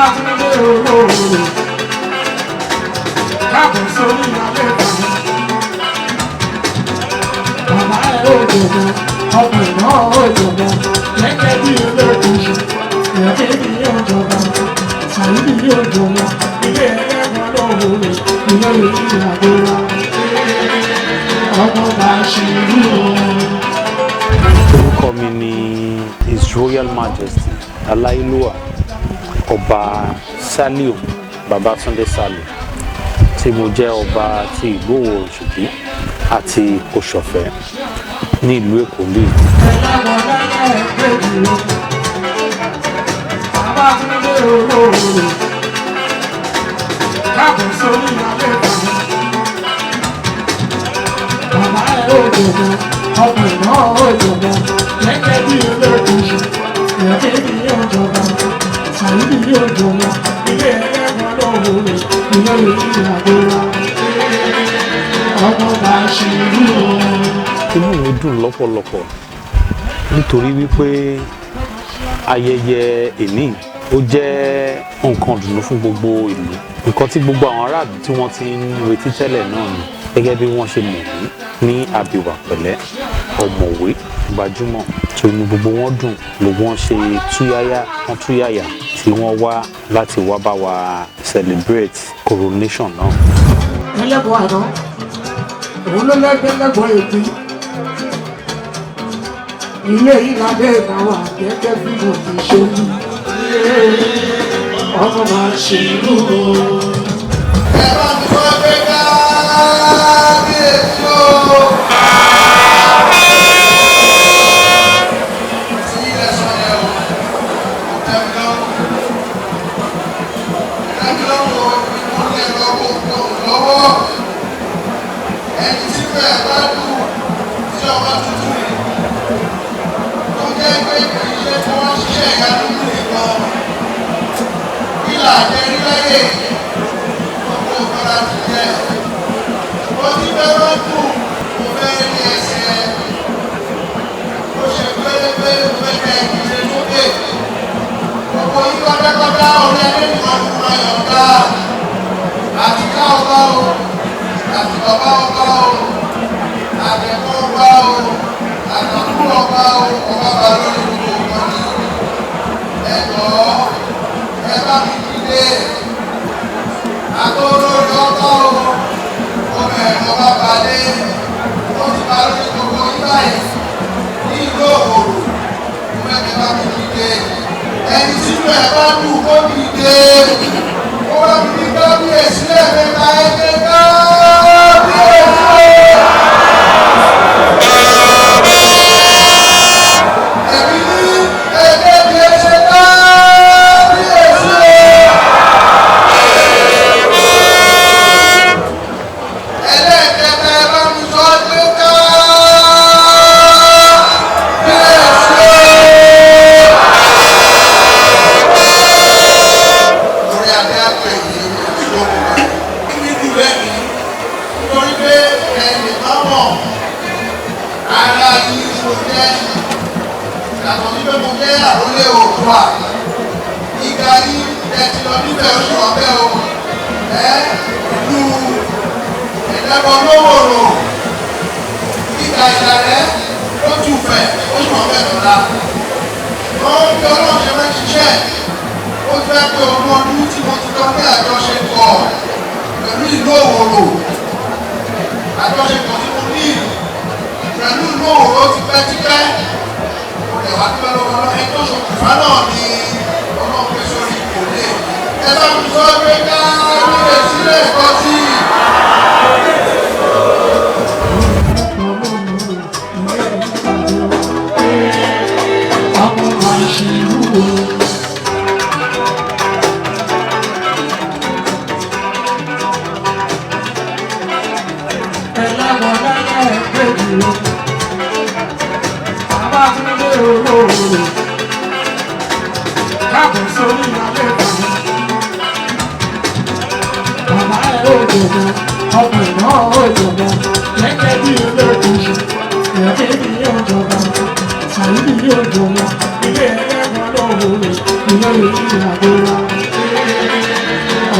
Babátúndé olóore, káàbọ̀ sórí àlééfà. Bàbá ẹ̀ ó jọba, ọmọ ẹ̀ náà ó jọba, gẹ́gẹ́ bí olóògùn ẹ̀mí ni yóò jọba, Sàyídì yóò jọba, ilé ẹlẹ́gbọ̀n lóore, ilé ìyàgbéra, ọmọ bá ṣe rí o. Orúkọ mi ni His Royal Majesty Aláyélúwà Ọba Saliu Babatunde Saliu, tí mo jẹ́ ọba ti ìlú Òwòròǹṣòkí àti Kòsọ̀fẹ́ ní ìlú Èkó bíi. Ẹlẹ́wọ̀n lẹ́lẹ́ẹ̀kejì o, Babátúndé olóore, káàbọ̀ sórí àlééfà. Bàbá ẹ̀ ó jọba, ọmọ ẹ̀ náà ó jọba, gẹ́gẹ́ bí olóògùn ẹ̀mí ni yóò jọba, Sàyídì yóò jọba, ilé ẹlẹ́wọ̀n lóore, ilé ìyàgbéra, ọmọ bá ṣe rí o. Inú mi dùn lọ́pọ̀lọpọ̀ nítorí wípé ayẹyẹ èní ó jẹ́ nǹkan dùnú fún gbogbo ìlú, nǹkan tí gbogbo àwọn aráàlú tí wọ́n ti ń retí tẹ́lẹ̀ náà ni. Gẹ́gẹ́ bí wọ́n ṣe mọ̀ mí ní àbíwá pẹ̀lẹ́, ọ̀mọ̀wé gbajúmọ̀ tó, inú gbogbo wọn dùn, gbogbo wọn ṣe túyáyá, wọn túyáyà tí wọ́n wá láti wá bá wa celebrate coronation náà. Ẹlẹ́bọ̀ àná, òun ló lẹ́gbẹ́ lẹ́bọ̀ èpè. Ilé ìlàdé ìnáwó gẹ́gẹ́ bí mo ti ṣe wí, ọmọ máa ṣe irú o. Ẹ bá mi sọ pé kábíyèsí o. Tí ilẹ̀ sọ yẹn o, tẹ̀mí lọ́rùn. Tẹ̀mí lọ́rùn o, mo ní ẹ̀rọ gbogbo lọ́wọ́. Ẹni tí bẹ́ẹ̀ bá dùn sí ọba tuntun yìí, tó jẹ́ pé kì í ṣe kí wọ́n ṣiṣẹ́ ìyanu nìkan. Kí là jẹ́ rí láyé yìí? Gbogbo nǹkan láti jẹ. Mo ti fẹ́ràn dùn, mo fẹ́ rí ẹsẹ̀. Ó ṣe pérépéré, mo fẹ́ kẹ́ ẹ dìde sókè. Gbogbo yín pátápátá, orí adé nìkan ló máa yọ̀ǹda. Àti ká ọba o, àti bàbá ọba o, àtẹ̀kọ́ ọba o, àtàkùn ọba o, ọba bá lórí gbogbo nǹkan ní. Ẹ jọ̀ọ́, ẹ bá mi dìde àtọ́lórí ọkọ o, ọmọ ẹ̀ ọba balẹ̀, ó ti bá lórí gbogbo yín báyìí ní ìlú Òwòrò. Mo fẹ́ kẹ́ bá mi dìde. Ẹni sínú ẹ̀ bá dùn kó dìde, ó bá mi ní kábíyèsí lẹ́ẹ̀mẹ́ta. Ẹgbẹ́ kábíyèsí o. Ẹ̀mí ní ẹgbẹ́ bí ẹ ṣe kábíyèsí o. Ẹlẹ́ẹ̀kẹta, ẹ bá mi sọ pé kábíyèsí o. Orí adé àpè yìí ló kù báyìí. Kí ni lẹ́mìí? Nítorí pé ẹnì kan mọ̀ ara yìí mo jẹ́, yàtọ̀ sí pé mo jẹ́ àrólé Oòduà. Ìgbà yìí ẹ ti lọ níbẹ̀, ó ṣe wà bẹ́ẹ̀ o. Ẹ ìlú ẹ̀dẹ́gbọ́n lówòrò, ìgbà ìlàrẹ́ ó tù fẹ̀, ó ṣe wà bẹ́ẹ̀ lọ́la. Wọ́n ń bí Ọlọ́run ṣe máa ń ṣiṣẹ́. Ó ti fẹ́ pé 20 ọdún tí mo ti lọ ní àjọṣepọ̀ pẹ̀lú ìlú Òwòrò. Àjọṣepọ̀ tí mo ní pẹ̀lú ìlú Òwòrò ti pẹ́ tipẹ́. Mo lè wá dúpẹ́ lọ́wọ́ Ọlọ́run. Ẹni tó ṣokùnfà náà ni Ọlọ́run pé sórí kò lè. Ẹ bá mi sọ pé kábíyèsí lẹ́ẹ̀kan sí i. Ọmọ máa ṣe irú o. Ẹlẹ́wọ̀n lẹ́lẹ́ẹ̀kejì o, Babátúndé olóore, káàbọ̀ sórí àlééfà. Bàbá ẹ̀ ó jọba, ọmọ ẹ̀ náà ó jọba, gẹ́gẹ́ bí olóògùn ẹ̀mí ni yóò jọba, Sàyídì yóò jọba, ilé ẹlẹ́wọ̀n lóore, ilé ìyàgbéra.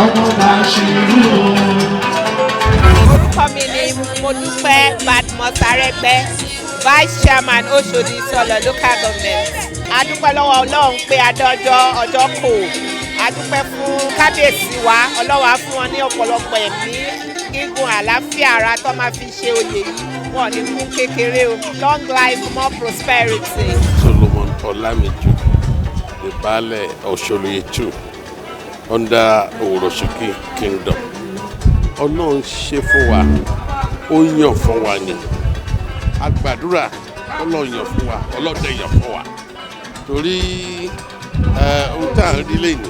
Ọmọ Bàṣírù o. Orúkọ mi ni Modúpẹ́ Badmus Arẹ́gbẹ́, Vice Chairman, Oṣòdì Ìsọlọ̀ Local Government. A dúpẹ́ lọ́wọ́ Ọlọ́run pé adọ́jọ́ ọjọ́ kò. A dúpẹ́ fún kábíyèsí wa. Ọlọ́run á fún wọn ní ọ̀pọ̀lọpọ̀ ẹ̀mí gígùn, àlàáfíà ara tó máa fi ṣe oyè yìí. Wọn ò ní kú kékeré o. Long life, more prosperity. Solomon Olamiju, the Baale Osholoye II under Oworoshoki Kingdom. Ọlọ́run ṣe fún wa, ó yàn fún wa ni. A gbàdúrà, Ọlọ́run yàn fún wa, Ọlọ́run dẹ̀ yàn fún wa. Torí ohun tá à ń rí lẹ́yìn,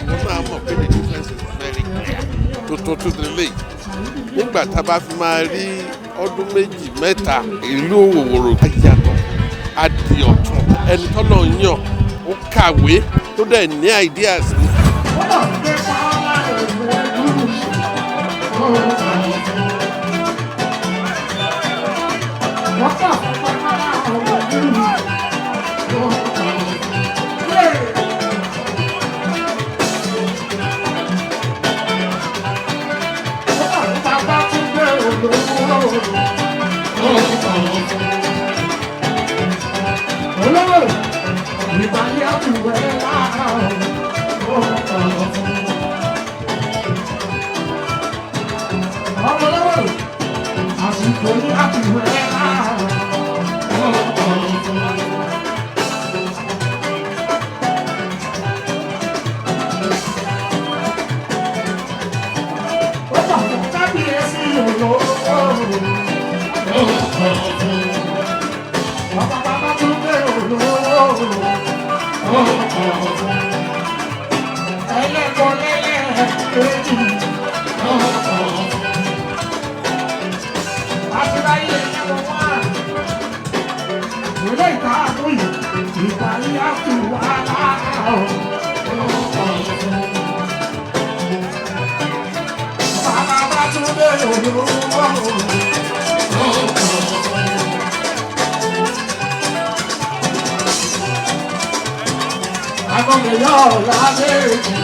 wọ́n máa mọ̀ pé the difference is very clear. Tuntun tuntun lẹ́yìn. Nígbà tá a bá fi máa rí ọdún 2, 3, ìlú Òwòrò á yàtọ̀, á di ọ̀tun. Ẹni tọ́lọ̀ ń yàn, ó kàwé, tó dẹ̀ ní ideas ni. Olówó ìbàlẹ̀ àtúwẹ̀ lára ọ̀hún. Ọmọ lọ́wọ́ àsìkò ní àtúwẹ̀ lára ọ̀hún. Ó bà fún kábíyèsí olówó. Ọba bàbá tún gbé olówó. Ẹlẹ́kọ̀ọ́ lẹ́lẹ́kẹ̀ẹ́jì. Àtìláyé ẹ̀kọ́ wá. Ilé ìta àkúyè, ìparí àtúwà láàárọ̀. Bàbá bá tún gbé olówó. Agbọ̀nmẹ̀yọ̀ lábẹ́ẹ̀jì.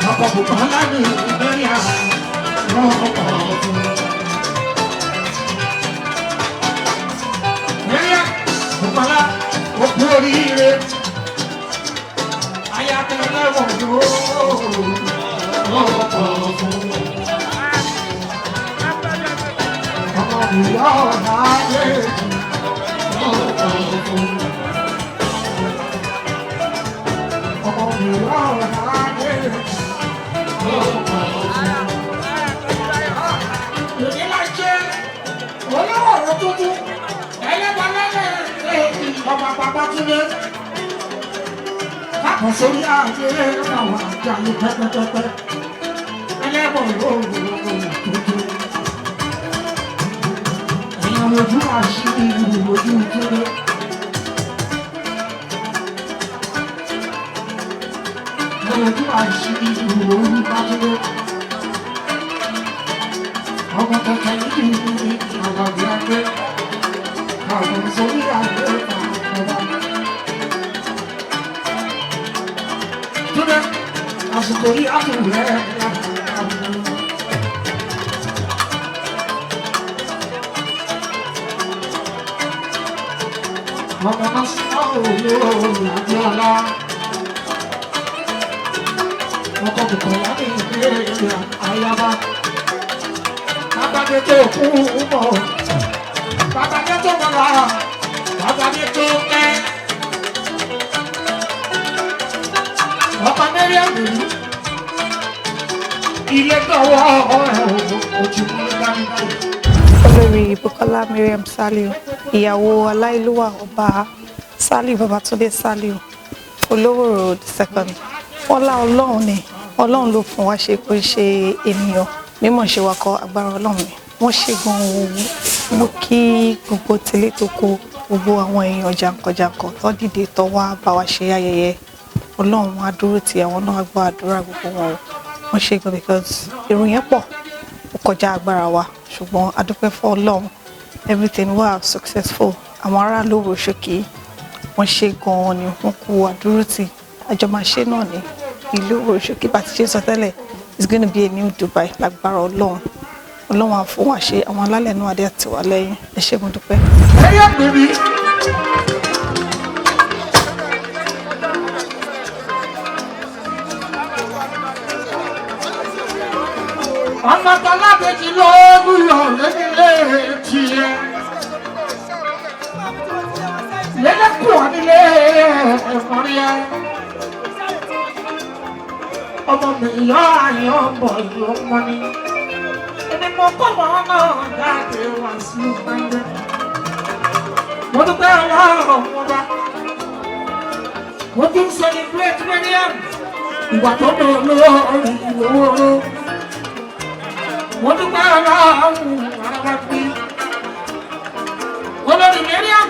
Ọkọ̀ Bùkọ́lá ní ìgbéyà lọ́kọ̀ ọ̀tún. Mẹ́ríà Bùkọ́lá, ó kú oríire. Ayatollah wọ̀ lọ́kọ̀ ọ̀tún. Ọmọ ìyá ọ̀nà ayé lọ́kọ̀ ọ̀tún. Ọmọ ìyá ọ̀nà ayé lọ́kọ̀ ọ̀tún. Èmi máa jẹ́ olówó ọ̀rọ̀ tuntun ẹlẹ́gbẹ̀lẹ́gbẹ̀ ọba Babátúndé. Káàkó sórí àgbẹ̀ àwọn àjàlù pẹ́pẹ́pẹ́pẹ́. Ẹlẹ́bọ̀ lóòrùn tuntun. Ẹ̀yin ojú àṣírí ojú túnde. Ojú àṣírí ojú Bátúndé. Ọmọ kankan yìí ní àwàdí àgbẹ̀. Àwọn sórí àgbẹ̀ ọba. Túndé, àsìkò yìí á tún rẹ̀ Ọmọ náà sọ òun Abíọ́lá. Ọkọ̀ Bùkọ́lá ní ìpínlẹ̀ Ayaba. Bàbá mi tó kú mọ̀. Bàbá mi tó mọ̀lá. Bàbá mi tó kẹ́. Ọba Mẹ́ríàmù yìí. Ilé gbọ́wọ́ ẹ̀ ojúmọ́ dání báyìí. Olórí Bukola Mariam Saliu, ìyàwó aláìlúwà Ọba Saliu Babatunde Saliu, Olówó Road Second. Ọlá Ọlọ́run ni, Ọlọ́run ló fún wa ṣe, kó ṣe ènìyàn mímọ̀ ṣe wa kọ́, agbára Ọlọ́run ni. Wọ́n ṣe gan-an. Mo kí gbogbo tilé tó kó. Gbogbo àwọn èèyàn jàǹkànjàǹkàn tó dìde tó wá bá wa ṣe ayẹyẹ, Ọlọ́run á dúró ti àwọn náà, gbọ́ àdúrà gbogbo wọn o. Wọ́n ṣe gan because èrò yẹn pọ̀, ó kọjá agbára wa, ṣùgbọ́n a dúpẹ́ fún Ọlọ́run, everything was successful. Àwọn aráàlú Òwòròṣókì, wọ́n ṣe gan-an ni, wọ́n kú àdúrótì. Àjọmáṣe náà ní ìlú Òwòròṣókì bá ti ṣe sọ tẹ́lẹ̀, it's gonna be a new Dubai lágbára Ọlọ́run. Ọlọ́run á fún wa ṣe, àwọn alálẹ̀ náà adé àti wà lẹ́yìn. Ẹ ṣé, mo dúpẹ́. Ẹyẹ bèbí. Ọmọ tọ́lábẹ́jì ló búyọ̀ lẹ́nílé tiẹ̀. Lẹ́lẹ́kùn nílé ẹ̀fọ́rí ẹ̀. Ọmọ mi yọ àyàn bọ̀ ló mọ́ ni. Èmi mo kọ́ mọ́ náà jáde wá sí gbẹ́ngbẹ́. Mo dúpẹ́ Ọlọ́run mo bá. Mo tún celebrate Mariam. Ìgbà tó lò lórí ìwòwò. Mo dúpẹ́ Ọlọ́run ara bí. Olórí Mariam,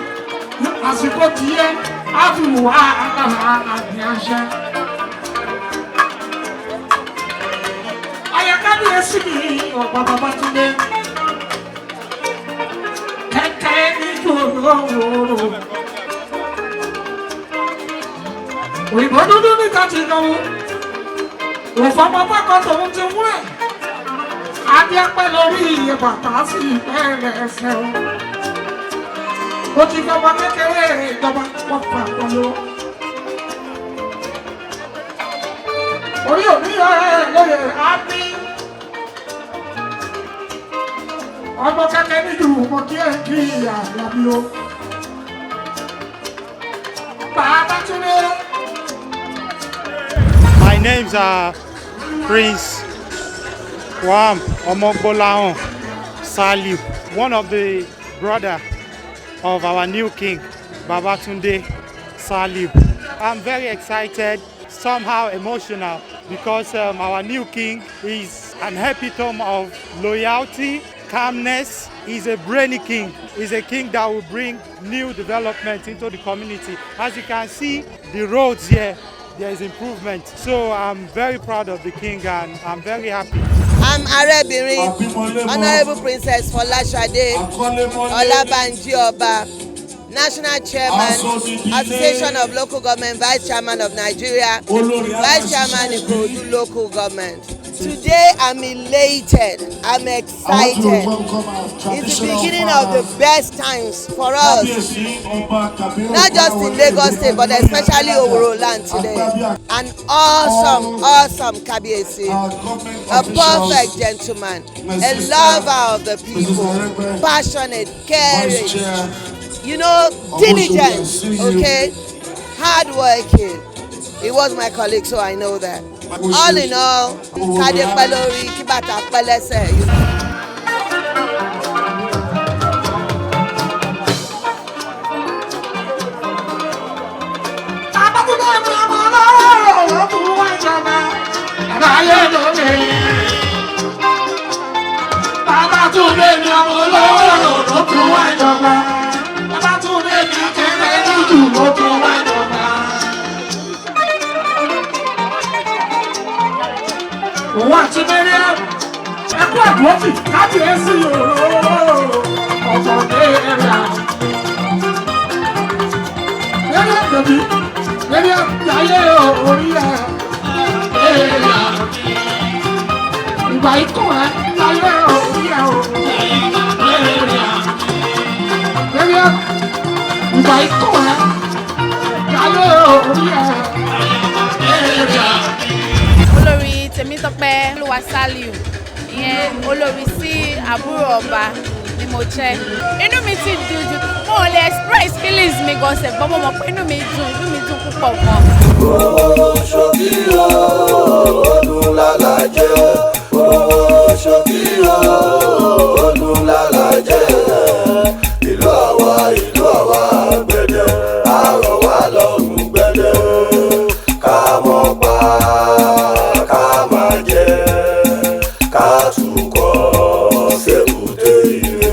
àsìkò tiẹ̀, á tún wà àbí àṣẹ. Aya kábíyèsí mi, ọ̀pá Babátúndé. Kẹ̀kẹ́ nítorí òwòrò. Òyìnbó dúdú níta ti náwó. Òfòmọ pákó tòun ti wúrẹ̀. Adé pẹ́ lórí iye bàtà sí ìpẹ́rẹ́ ẹsẹ̀ o. Ó ti fọmọ kékeré ìjọba wọ́n fà pọ̀lọ́. Orí òní ẹ̀ lóye á ní. Ọmọ kẹ́kẹ́ níjú mo kí ẹ kí àlàbí o. Babátúndé. My name's Prince Wam Omogbolahan Saliu, one of the brother of our new king, Babatunde Saliu. I'm very excited, somehow emotional, because our new king is an epitome of loyalty, calmness. He's a brainy king. He's a king that will bring new development into the community. As you can see, the roads here, there is improvement. So I'm very proud of the king and I'm very happy. I'm Arebirin, Honorable Princess Folashade Olabanji Oba, National Chairman, Association of Local Government, Vice Chairman of Nigeria, Vice Chairman Ikorodu Local Government. Today I'm elated, I'm excited. It's the beginning of the best times for us, not just in Lagos State, but especially Oworo land today. An awesome, awesome Kabiyesi, a perfect gentleman, a lover of the people, passionate, caring, diligent, okay, hardworking. He was my colleague, so I know that. All in all, kádé pẹ́ lórí, kí bàtà pẹ́ lẹ́sẹ̀. Babátúndé mi ọmọ ọlọ́rọ̀ ló tún wá ìjọba. Àbáyé lómi. Babátúndé mi ọmọ ọlọ́rọ̀ ló tún wá ìjọba. Babátúndé mi kéré dúdú ló tún wá ìjọba. Òun àti Mariam ẹkú àdúrótì kábíyèsí òróró ọ̀pọ̀ Mariam. Mariam bèbí, Mariam yáyé orí ẹ̀ Mariam. Ìgbà ikú ẹ̀ yáyé orí ẹ̀ o Mariam. Mariam ìgbà ikú ẹ̀ yáyé orí ẹ̀ Mariam. Olórí Tèmítọ́pẹ́ Olúwa Saliu, ìyẹn olórí sí àbúrò ọba ni mo jẹ́. Inú mi ti dùn jù, mo ò lè express feelings mi gan sẹ̀ gbọ́n, mo mọ̀ pé inú mi dùn, inú mi dùn púpọ̀ gan. Owó ṣókí o, ọdún lálàjẹ́. Owó ṣókí o, ọdún lálàjẹ́. Ìlú àwa, ìlú àwa gbẹ̀dẹ̀, àrọ̀ wá lọ́rùn gbẹ̀dẹ̀. Ká mọ̀ pa, ká má jẹ, ká tukọ̀ sẹ́kùté ire.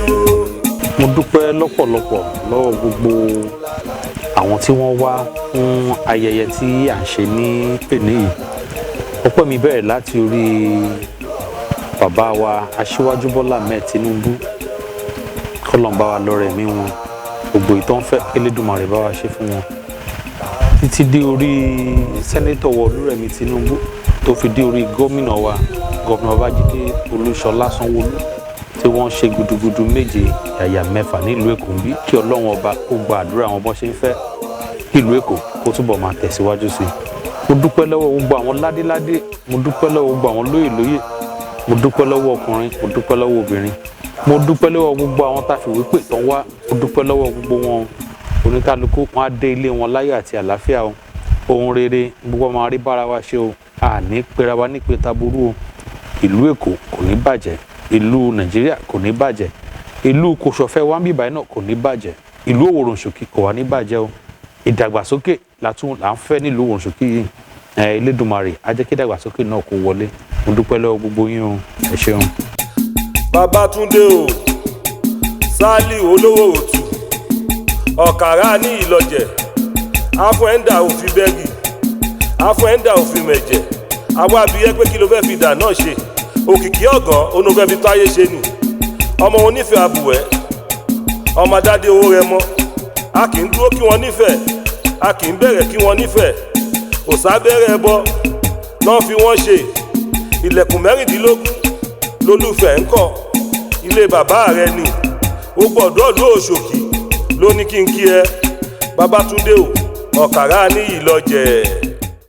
Mo dúpẹ́ lọ́pọ̀. lọ́pọ̀lọpọ̀ lọ́wọ́ gbogbo àwọn tí wọ́n wá fún ayẹyẹ tí à ń ṣe ní èní yìí. Ọpẹ́ mi bẹ̀rẹ̀ láti orí bàbá wa, Aṣíwájú Bọ́lá Ahmed Tinubu. Kọ́lọ́un bá wa lọ́rẹ̀ ẹ̀mí wọn, gbogbo ìtọ́ ń fẹ́, Elédùmarè bá wa ṣe fún wọn, títí dé orí Senator wa Olúrẹ̀mí Tinubu, tó fi dé orí gómìnà wa, Gómìnà Babájídé Olúṣọlá Sanwó-Olú, tí wọ́n ṣe gudugudu méje yàyà mẹ́fà nílùú Èkó ń bí. Kí Ọlọ́run Ọba kó gba àdúrà wọn bọ́n ṣe ń fẹ́ kí ìlú Èkó kó túbọ̀ máa tẹ̀síwájú sí i. Mo dúpẹ́ lọ́wọ́ gbogbo àwọn ládéládé, mo dúpẹ́ lọ́wọ́ gbogbo àwọn lóyè lóyè, mo dúpẹ́ lọ́wọ́ ọkùnrin, mo dúpẹ́ lọ́wọ́ obìnrin, mo dúpẹ́ lọ́wọ́ gbogbo àwọn tá a fìwé pè tán wá. Mo dúpẹ́ lọ́wọ́ gbogbo wọn. Oníkálukú wọn á dé ilé wọn láyọ̀ àti àlàáfíà o. Ohun rere gbogbo máa rí bára wa ṣe o. Àní pera wa nípe taburú o. Ìlú Èkó kò ní bàjẹ́, ìlú Nàìjíríà kò ní bàjẹ́, ìlú Kòsọ̀fẹ́ wa ń bíbáyìí náà kò ní bàjẹ́, ìlú Òwòròǹṣòkí kò wá ní bàjẹ́ o. Ìdàgbàsókè látún là ń fẹ́ nílùú Òwòròǹṣòkí yìí. Ẹ Elédùmarè á jẹ́ kí ìdàgbàsókè náà kó wọlé. Mo dúpẹ́ lọ́wọ́ gbogbo yín o, ẹ ṣeun. Babátúndé o Sálíù, olówó òtù ọ̀kàrà ní ìlọ́jẹ̀ afọ́ẹ́ndà òfin bẹ́gì, afọ́ẹ́ndà òfin mẹ̀jẹ̀. Àwa abiyẹ́ pé kí ló fẹ́ fi dà náà ṣe? Òkìkí ọ̀gán onú fẹ́ fi táyé ṣe nì. Ọmọ onífẹ̀ẹ́ àbùwẹ́, ọmọ adádé owó rẹ mọ́. A kì í dúró kí wọ́n nífẹ̀ẹ́, a kì í bẹ̀rẹ̀ kí wọ́n nífẹ̀ẹ́. Kò sábẹ́rẹ́ ẹbọ náà fi wọ́n ṣe. Ilẹ̀kùn 16 lólùfẹ́ ń kọ́ ilé bàbá rẹ ni. Ó gbọ́dọ̀ ló Òṣòkì ló ní kí n kí ẹ, Babátúndé o, ọ̀kàrà ní ìlọ́jẹ̀.